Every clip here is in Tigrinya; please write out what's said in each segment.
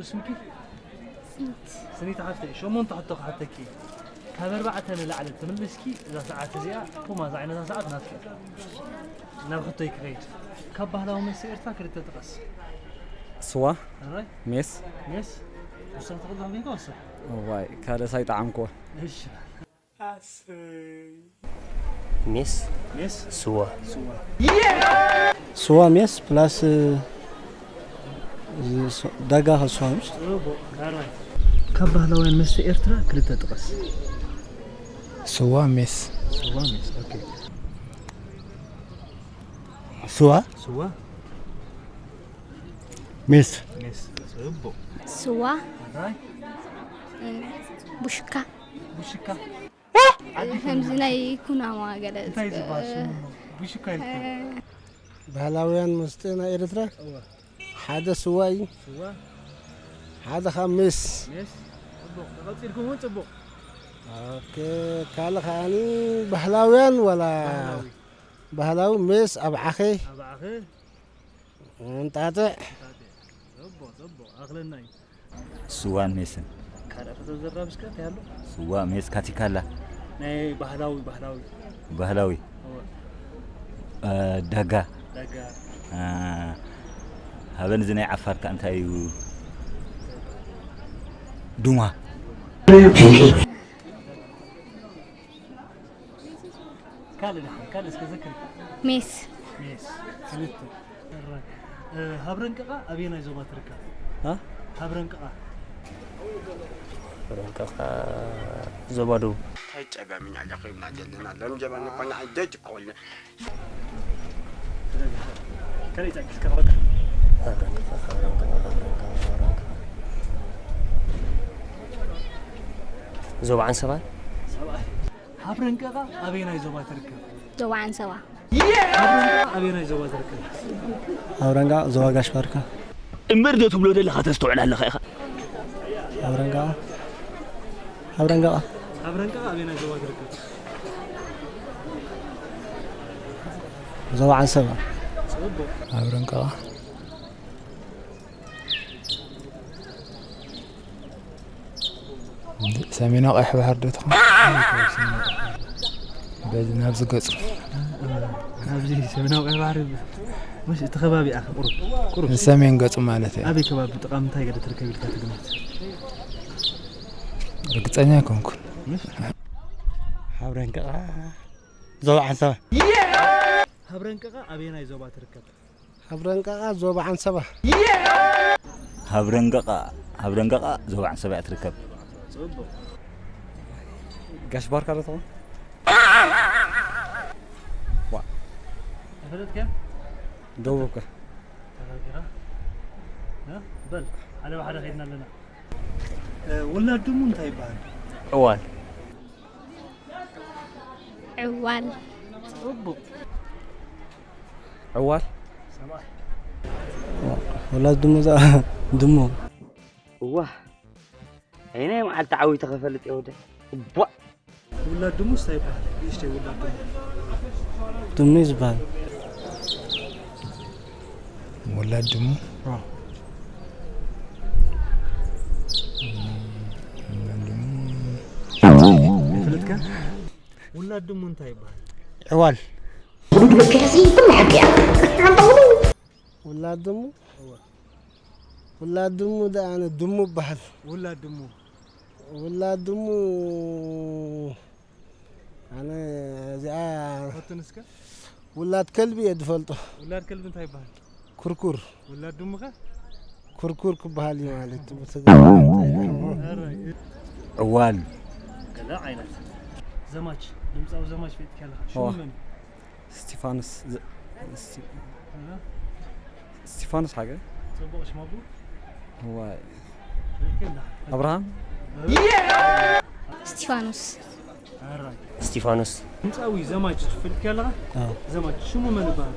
ስምኪ? ስኒት። ስኒት ሓፍተይ፣ ሸሞንተ ሕቶ ክሓተኪ። ካብ ኣርባዕተ ንላዕሊ ትምልስኪ፣ እዛ ሰዓት እዚኣ፣ ቁማ፣ እዛ ዓይነታ ሰዓት ናትኪ እያ። ናብ ሕቶይ ክኸይድ። ካብ ባህላዊ መስተ ኤርትራ ክልተ ጥቀስ። ስዋ፣ ኣራይ? ሜስ። ሜስ? ውሳነ ተቐብሎ ኮይንካ ወስኽ። እዋይ፣ ካልእስ ኣይጠዓምኩዎ። እሺ። ሜስ፣ ሜስ? ስዋ። ስዋ። ስዋ ሜስ ፕላስ፣ እ፣ ስ-፣ ዳጋ ካብ ስዋ ሜስ። ጽቡቕ፣ ዳርባይ። ካብ ባህላውያን መስተ ኤርትራ ክልተ ጥቀስ። ስዋ ሜስ። ስዋ ሜስ፣ ኦኬ። ስዋ። ስዋ። ሜስ። ሜስ፣ ጽቡቕ። ስዋ። ዳርባይ። እ፣ ቡሽካ። ቡሽካ። ከምዚ ናይ ኩናማ ገለ እንታይ ዝበሃል ሽሙ? ቡሽካ ይልካ። ባህላውያን መስተ ናይ ኤርትራ እወ። ሓደ ስዋ እዩ። ስዋ። ሓደ ኻብ ሜስ። ሜስ። ጽቡቕ። ተቐጺልኩም እውን ጽቡቕ። ኦኬ፣ ካልእ ከኣኒ ባህላውያን ዋላ ባህላዊ። ባህላዊ ሜስ ኣብ ዓኸ። ኣብ ዓኸ። እንጣጥዕ። እንጣጥዕ። ጽቡቕ፣ ጽቡቕ። ኣኽለና እዩ። ስዋን ሜስን። ካልእ ፈተው ዘራብ እስከ እንታይ ኣሎ? ስዋ፣ ሜስ፣ ካቲካላ። ናይ ባህላዊ፣ ባህላዊ። ባህላዊ። እወ። እ፣ ዳጋ። ዳጋ። እ፣ ሃበን እዚ ናይ ዓፋር ከ እንታይ እዩ? ዱማ። ካልእ ደሓን፣ ካልእ እስከ ዘክሪ። ሜስ። ሜስ፣ ክልተ። እረ፣ እ፣ ሃብረንቅቓ ኣበየናይ ዞባ ትርከብ? ሃ? ሃብረንቅቓ። ሃብረንቅቓ ዞባ ደቡብ። እንታይ ጨጋሚና ኣለኹ ኢልና ዘለና ሎም ጀባና ኮና ዓደት ኮልና። ካልእ ጸቅስ ከበቃ። ሃብረንቅቓ፣ ሃብረንቅቓ፣ ሃብረንቅቓ፣ ሃብረንቅቓ። ዞባ ዓንሰባ? ሰብኣይ። ሃብረንቀቓ ኣበየናይ ዞባ ትርከብ? ዞባ ዓንሰባ። ሃብረንቀቓ ኣበየናይ ዞባ ትርከብ? ሃብረንቀቓ ዞባ ጋሽ ባርካ። እምበር ዶ ትብሎ ዘለኻ ተስተውዕል ኣለኻ ኢኻ? ሃብረንቀቓ፣ ሃብረንቀቓ። ሃብረንቀቓ ኣበየናይ ዞባ ትርከብ? ዞባ ዓንሰባ። ጽቡቕ። ሃብረንቀቓ። እንዴ፣ ሰሜናዊ ቀይሕ ባሕሪ ዶ ትኾን? በዚ ናብዚ ገጹ። ናብዚ ሰሜናዊ ቀይሕ ባሕሪ፣ ምሽ እቲ ከባቢ ኣኸ ቁሩብ፣ ቁሩብ። ሰሜን ገጹ ማለት እዩ። ኣበይ ከባቢ ጥቓ ምንታይ ገለ ትርከብ ኢልካ ትግምት? ርግጸኛ ኣይኮንኩን። ምሽ? ሃብረንቀቓ ዞባ ዓንሰባ። ሃብረንቀቓ ኣበየናይ ዞባ ትርከብ? ሃብረንቀቓ ዞባ ዓንሰባ። ሃብረንቀቓ፣ ሃብረንቀቓ ዞባ ዓንሰባ እያ ትርከብ። ጽቡቕ። ጋሽ ባርካ ዶ ትኸውን? ዋ። ተፈለጥከ? ደቡብ እኮ። ተረዲኻ? እ? በል፣ ሓደ ብሓደ ከይድና ኣለና። እ፣ ውላድ ድሙ እንታይ ይበሃል? ዕዋል። ዕዋል። ጽቡቕ። ዕዋል። ሰብኣይ። ወላድ ድሙ እዛ ድሙ። እዋ። ዓይነይ መዓልቲ ዓዊተ ከፈልጥ እየ ወደ። እቧ። ውላድ ድሙ እንታይ ይበሃል? ንእሽተይ ውላድ ድሙ። ድሙ እዩ ዝበሃል። ወላድ ድሙ? አዎ። ወላድ ድሙ። ፍልጥከ? ውላድ ድሙ እንታይ ይበሃል? ዕዋል። ውላድ ድሙ? እወ። ውላድ ድሙ ደኣ ኣነ ድሙ እበሃል። ውላድ ድሙ? ውላድ ድሙ ኣነ እዚኣ ፈትን እስከ። ውላድ ከልቢ እየ ዝፈልጦ። ውላድ ከልቢ እንታይ ይበሃል? ኩርኩር። ውላድ ድሙ ከ? ኩርኩር ክበሃል እዩ ማለት እዩ ብትግርኛ። ኣራይ። ዕዋል። ገለ ዓይነት ዘማች፣ ድምፃዊ ዘማች ፈሊጥካ ኣለኻ። ሽሙ እወ። መን እዩ? እስቲፋኖስ ዘ-፣ እስቲ-፣ እህ? እስቲፋኖስ ሓገ? ጽቡቕ ሽም ኣቦ? ዋይ። ፈሊጥካ ኣለኻ? ኣብርሃም? እስቲፋኖስ። ኣራይ። እስቲፋኖስ። ድምፃዊ ዘማች ትፈልጥ ኣለኻ? አዎ። ዘማች ሽሙ መን ይበሃል?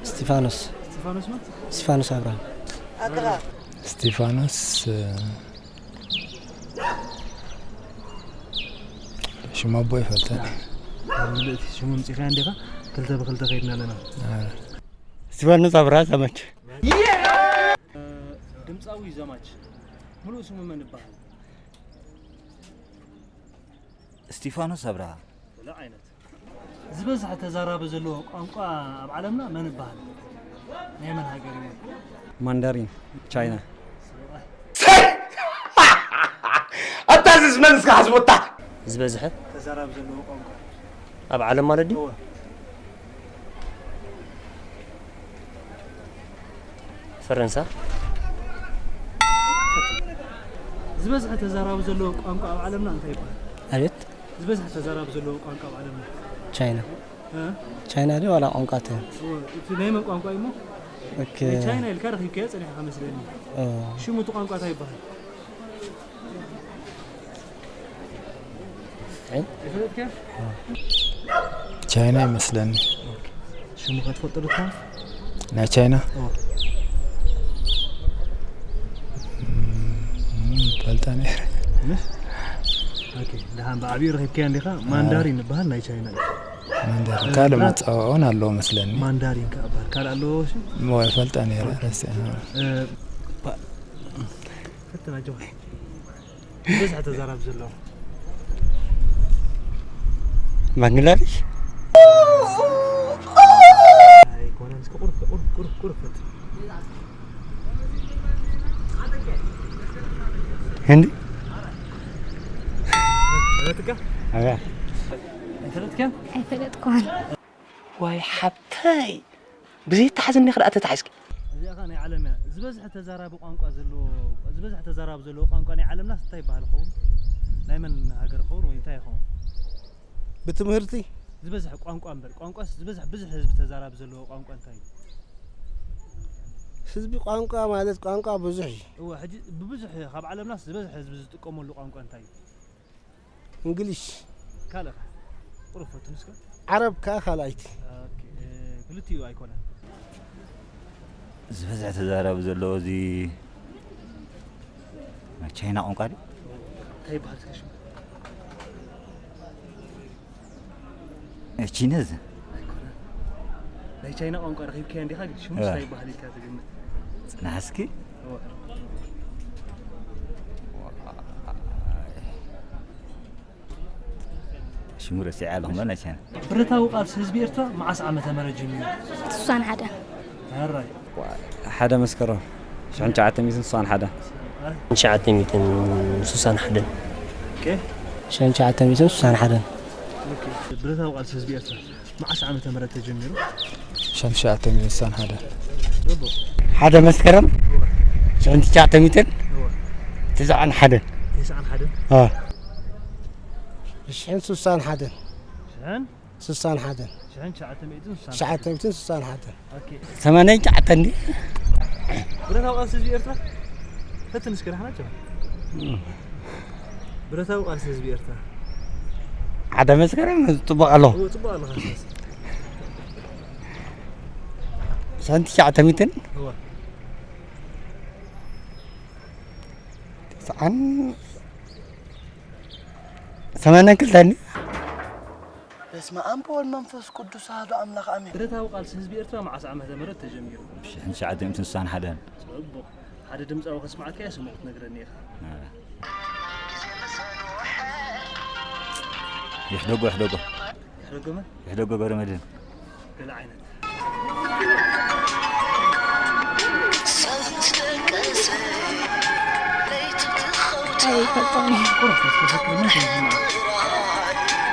እስቲፋኖስ። እስቲፋኖስ መን? እስቲፋኖስ ኣብርሃም። እስቲፋኖስ፣ እ፣ ሽሙ ኣቦ ይፈልጥ። ኣብ ምልእቲ ሽሙ ምጽኢኻ እንዲኻ? ክልተ ብክልተ ከይድና ኣለና። እ። እስቲፋኖስ ኣብርሃ ዘማች። እ፣ ድምፃዊ ዘማች ሙሉእ ስሙ መን ይበሃል? እስቲፋኖስ ኣብርሃ። ወላ ዓይነት። ዝበዝሐ ተዛራቢ ዘለዎ ቋንቋ ኣብ ዓለምና መን ይበሃል? ናይ መን ሃገር እዩ? ማንዳሪን፣ ቻይና። ኣታ ዝስ መንስካ ሓስቦታ ዝበዝሐ ተዛራቢ ዘለዎ ቋንቋ ኣብ ዓለም ማለት ድዩ? እወ። ፈረንሳ። ዝበዝሐ ተዛራቢ ዘለዎ ቋንቋ ኣብ ዓለምና እንታይ ይበሃል? ኣቤት ዝበዝሐ ተዛራቢ ዘለዎ ቋንቋ ኣብ ዓለምና ቻይና እ? ቻይና ድዩ ዋላ ቋንቋ ተ እወ፣ እቲ ናይ መን ቋንቋ እዩ እሞ? ኦኬ ናይ ቻይና ኢልካ ረኺብካዮ ጸኒሕካ መስለኒ። ኦ፣ ሽሙ እቲ ቋንቋ እንታይ ይበሃል? ቻይና? ይፈለጥካ? ቻይና ይመስለኒ። ሽሙ ከትፈልጦ ዶ ትኾን? ናይ ቻይና ኦ። ፈልጣ ነይረ። ምስ? ኦኬ፣ ደሓን ብዓቢኡ ረኺብካዮ እንዲኻ። ማንዳሪን ይበሃል ናይ ቻይና እዩ። መንደር ካልእ መፀዋዕኦን ኣለዎ መስለኒ። ማንዳሪን ከኣ ይበሃል። ካልእ ኣለዎ ሽም? ሞ ፈልጣ ነይረ። ረሲዐ። እ፣ ባ-፣ ፈትና ጆ። ብዝሕ ተዛራቢ ዘለዎ። ባንግላዴሽ ኣይኮነን፣ እስኪ ቁሩብ፣ ቁሩብ፣ ቁሩብ፣ ቁሩብ ፈት። ህንዲ ፈለጥካ? ኣያ ኣይፈለጥካን? ኣይፈለጥኩን። ዋይ ሓብተይ ብዘይተሓዝኒ ክደኣ ተታሒዝኪ። እዚኣ ኸኣ ናይ ዓለም እያ። ዝበዝሐ ተዛራቢ ቋንቋ ዘለዎ፣ ዝበዝሐ ተዛራቢ ዘለዎ ቋንቋ ናይ ዓለምናስ እንታይ ይበሃል ይኸውን? ናይ መን ሃገር ይኸውን ወይ እንታይ ይኸውን? ብትምህርቲ ዝበዝሐ ቋንቋ እምበር፣ ቋንቋስ ዝበዝሐ ብዙሕ ህዝቢ ተዛራቢ ዘለዎ ቋንቋ እንታይ እዩ? ህዝቢ ቋንቋ ማለት ቋንቋ ብዙሕ እዩ። እወ፣ ሕጂ ብብዙሕ ካብ ዓለምናስ ዝበዝሐ ህዝቢ ዝጥቀመሉ ቋንቋ እንታይ እዩ? እንግሊሽ ካልእ ቁሩብ ፈትኑ እስከ። ዓረብ ከኣ ካልኣይቲ። ኦኬ፣ እ፣ ክልቲኡ ኣይኮነን። ዝበዝሐ ተዛራቢ ዘለዎ እዚ ናይ ቻይና ቋንቋ ድዩ? እንታይ ይበሃል እስከ ሽሙ? እ፣ ቺነዝ ኣይኮነን። ናይ ቻይና ቋንቋ ረኺብካዮ እንዲኻ፣ ግን ሽሙስ እዋ። እንታይ ይበሃል ኢልካ ትግምት? ጽናሕ እስኪ። እዋ። ሽሙ ረሲዐ ኣለኹ፣ ናይ ቻይና። ብረታዊ ቃልሲ ህዝቢ ኤርትራ መዓስ ዓመተ ምህረት ጀሚሩ? ስሳን ሓደ ሕራይ። ሓደ መስከረም ሽሕን ትሽዓተ ሚእትን ስሳን ሓደ። ትሽዓተ ሚእትን ስሳን ሓደን። ኦኬ። ሽሕን ትሽዓተ ሚእትን ስሳን ሓደን። ኦኬ። ብረታዊ ቃልሲ ህዝቢ ኤርትራ መዓስ ዓመተ ምህረት ተጀሚሩ? ሽሕን ትሽዓተ ሚእትን ስሳን ሓደ። ጽቡቕ። ሓደ መስከረም ሽሕን ትሽዓተ ሚእትን እወ። ትስዓን ሓደን። ተስዓን ሓደን። አ ሽሕን ስሳን ሓደን። ሽሕን ስሳን ሓደን። ሽሕን ትሽዓተ ሚእትን ስሳን ትሽዓተ ሚእትን ስሳን ሓደን። ኦኬ። ሰማንያን ትሽዓተን ድዩ? ብረታዊ ቃልሲ ህዝቢ ኤርትራ ፈትን እስከ ዳሕና ጀምር። ብረታዊ ቃልሲ ህዝቢ ኤርትራ ሓደ መስከረም ጽቡቕ ኣሎ። እወ፣ ጽቡቕ ኣለኻ። ሽሕን ትሽዓተ ሚእትን እወ። ትስዓን ሰማንያን ክልተን ድዩ? በስመ ኣብ ወወልድ መንፈስ ቅዱስ ኣሐዱ ኣምላኽ ኣሜን። ብረታዊ ቃልሲ ህዝቢ ኤርትራ መዓስ ዓመተ ምህረት ተጀሚሩ? ሽሕን ትሽዓተ ሚእትን ስሳን ሓደን። ጽቡቕ። ሓደ ድምጻዊ ከስምዓካ እየ፣ ስምዑ ክትነግረኒ ኢኻ። አ። ይሕደጎ፣ ይሕደጎ። ይሕደጎ መን? ይሕደጎ ገብረመድህን። ገለ ዓይነት። ኣይፈልጦን እየ። ቁሩብ እስኪ ዘክረኒ እንተ ዝስምዓካ።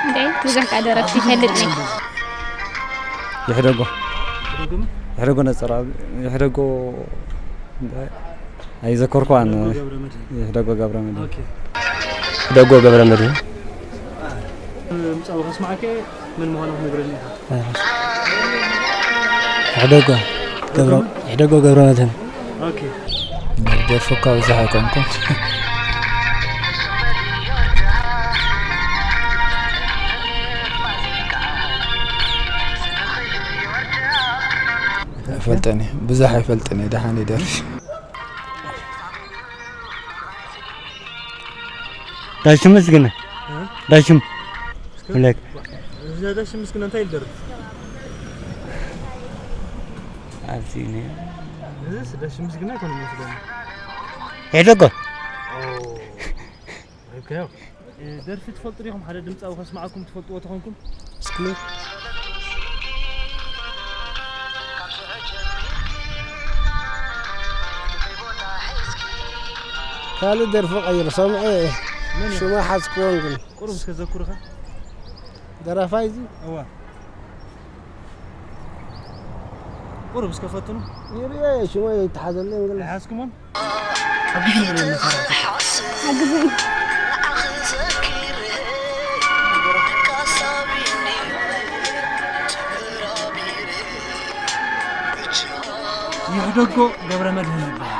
እንዴ፣ ብዙሕ ከኣ ደረፍቲ ይፈልጥ ነኝ። ይሕደጎ ይሕደጎ መን? ይሕደጎ ነጸራ ይሕደጎ እንታይ ኣይዘከርኳን። ይሕደጎ ገብረመድህን። ይሕደጎ ገብረመድህን። ኦኬ። ሕደጎ ገብረመድህን። ድምጻዊ ከስምዓካ እየ፣ መን ምዃኑ ክትነግረኒ ኢኻ። ሕደጎ ገብረ ሕደጎ ገብረመድህን። ኦኬ። ደርፉ እኳ ብዙሕ ኣይኮንኩን። ኣይፈልጠን እየ፣ ብዙሕ ኣይፈልጥን እየ፣ ደሓን ይደርፊ። ዳሽምስ ግን እ? ዳሽም እስከ ብለክ እዛ ዳሽምስ ግን እንታይ ይደርፍ? ኣብዚ ነ እዚስ ዳሽምስ ግን ኣይኮነን መስለኒ። ይሕደጎ። ረኺብካዮ? እ፣ ደርፊ ትፈልጡ ዲኹም? ሓደ ድምጻዊ ከስምዓኩም ትፈልጥዎ ተኾንኩም? እስኪ። ካልእ ደርፊ ቀይር፣ ሰምዐ። መን እዩ? ሽማ ሓዝክዎን ግን። ቁሩብ እስከ ዘኩርኻ። ደራፋይ እዚ? እዋ። ቁሩብ እስከ ፈትኑ። ይርኤ፣ ሽማ ይተሓዘለይ ግን። ኣይሓዝኩሞን? ሓግዙኒ በለኒ፣ መሳርሕቲ። ሓግዙኒ። ይሕደጎ ገብረ መድህን ይበሃል።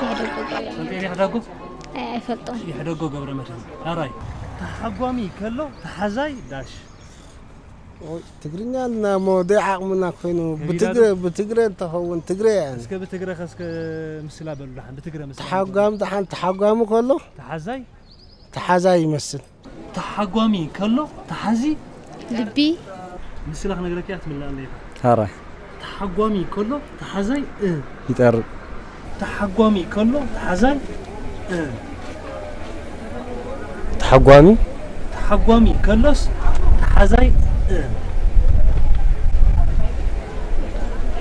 ይሕደጎ ገብረ መድህን። ይሕደጎ? ኣይ፣ ኣይፈልጦን። ይሕደጎ ገብረ መድህን። ሕራይ። ተሓጓሚ ከሎ ተሓዛይ ዳሽ። ኦይ፣ ትግርኛ እና እሞ ደይ ዓቕምና ኮይኑ ከቢድ ብትግረ፣ ኣሎ። ብትግረ እንተኸውን ትግረ እያ። እስከ ብትግረ ከስከ ምስላ በሉ ደሓን፣ ብትግረ ምስላ። ተሓጓሚ ደሓን፣ ተሓጓሚ ከሎ ተሓዛይ? ተሓዛይ ይመስል። ተሓጓሚ ከሎ ተሓዚ? ልቢ። ምስላ ክነግረካ እያ፣ ክትምልኣለይ ኢኻ። ሕራይ። ተሓጓሚ ከሎ ተሓዛይ እ። ይጠርጥ። ተሓጓሚ ከሎ ተሓዛይ እ። ተሓጓሚ? ተሓጓሚ ከሎስ ተሓዛይ እ።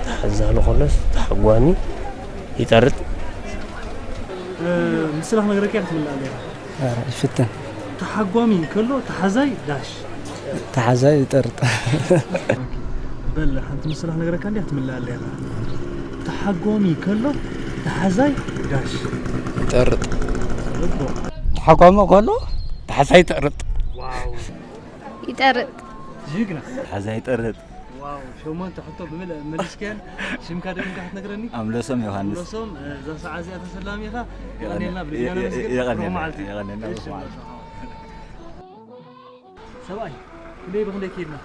ተሓዛሊ ከሎስ ተሓጓሚ ይጠርጥ። እ፣ ምስላ ክነግረካ እያ፣ ክትምልኣለይ ኢኻ። ኧረ፣ ይፍትን። ተሓጓሚ ከሎ ተሓዛይ ዳሽ። ተሓዛይ ይጠርጥ። በል፣ ሓንቲ ምስላ ክነግረካ እንዲያ ክትምልኣለይ ኢኻ። ተሓጓሚ ከሎ ተሓዛይ ዳሽ። ይጠርጥ። ርግኦ። ተሓጓሚ ከሎ ተሓዛይ ይጠርጥ። ዋው። ይጠርጥ። ጅግና። ተሓዛይ ይጠርጥ። ዋው፣ ሸሞንተ ሕቶ ብምልእ መሊስካየን። ሽምካ ደጊምካ ክትነግረኒ? ኣምለሶም ዮሃንስ። ኣምለሶም፣ እዛ ሰዓት እዚኣ ተሰላሚ ኢኻ። የቐንየልና። የቐንየልና፣ ብድጋሚ የ-፣ የ-፣ ነመስግን። የቐንየልና፣ ብሩኽ መዓልቲ። ብሩኽ መዓልቲ። እሺ፣ ኣምለሶም። ሰብኣይ፣ ክንደይ ብክንደይ ከይድና?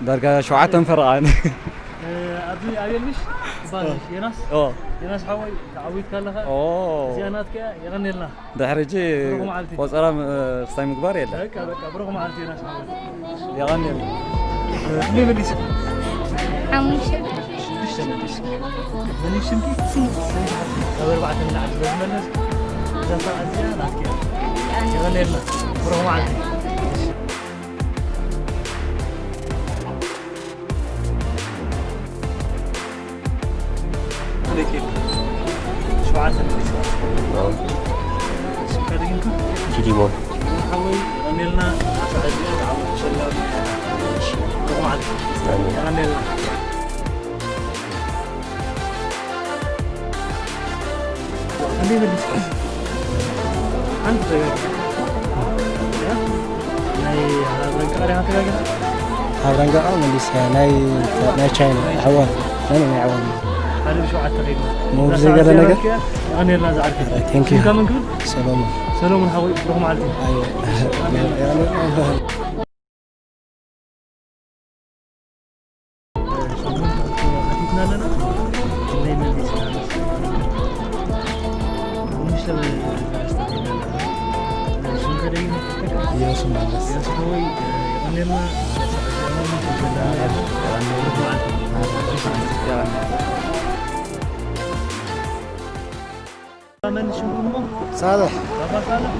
ዳርጋ ሸውዓተን ፈረቓን። እ፣ ኣብዚ ኣቤል ምሽ? ይባል ምሽ? ዮናስ? ኦ። ዮናስ ሓወይ፣ ተዓዊትካ ኣለኻ። ኦ። እዚኣ ናትካ እያ፣ የቐንየልና። ድሕሪ ሕጂ ብሩኽ መዓልቲ። ቆጸራ ም-፣ ክስታይ ምግባር የለን። በቃ፣ በቃ፣ ብሩኽ መዓልቲ ዮናስ ሓወይ። የቐንየልና። ክንደይ መሊስኪ? ሓሙሽተ። ሽዱሽተ መሊስኪ። መሊስ ሽምኪ? ስንት? ካብ ኣርባዕተ ንላዕሊ ስለ ዝመለስ፣ እዛ ሰዓት እዚኣ ናትኪ እያ። የቐንየልና። ብሩኽ መዓልቲ። ሸውዓተ መሊስካ። ስምካ ደጊምካ? ፊሊሞን። ሓወይ፣ የቐንየልና። ኣሳዕድያ፣ ብዓወት ተሸላሚ። ብሩኽ መዓልቲ። ኣሜን። የቐንየልና። ክንደይ መሊስካ? ሓንቲ ተጋጊኻ። ያ? ናይ ሃብረን ቀሪኻ ተጋጊኻ? ሃብረን ቀሪኻ መሊሰ፣ ናይ፣ ናይ ቻይና፣ ኣሕዋት፣ ናይ፣ ናይ ኣሕዋት። ሓደ ብሸውዓተ ከይድና። ሞ ብዘይ ገለ ነገር? የቐንየልና ዝዓርከይ። Thank you። ሽምካ መን ክብል? ሰሎሞን። ሰሎሞን ሓወይ፣ ብሩኽ መዓልቲ። ኣየ። ሓቲትና ኣለና። ክንደይ መሊስና? ሓሙሽተ መሊስና ኣለና። ሽምካ ደጊመ? እያሱ መለስ። እያሱ ሓወይ፣ የቐንየልና። መን ሽምኩም እሞ? ሳልሕ። ባባ ሳልሕ።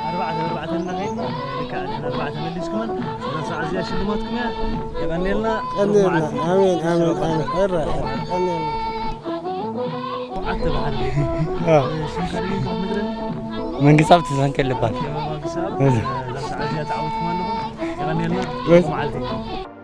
ኣርባዕተ፣ ኣርባዕተ እናኸይድና፣ ልክዕ እተን ኣርባዕተ መሊስኩመን፣ እዛ ሰዓት እዚኣ ሽልማትኩም እያ። የቐንየልና። ቀንየልና። ኣሜን፣ ኣሜን፣ ኣሜን። ሕራይ፣ ሕራይ። ቀንየልና። ሸውዓተ በዓል። ኣዎ። ሽምካ ድግምካ ክትነግረኒ? መንግስታብ ተዘንከ ልባል። ሸማ መንግስታብ፣ እዛ ሰዓት እዚኣ ተዓዊትኩም ኣለኹም። የቐንየልና። እሺ። መዓልቲ።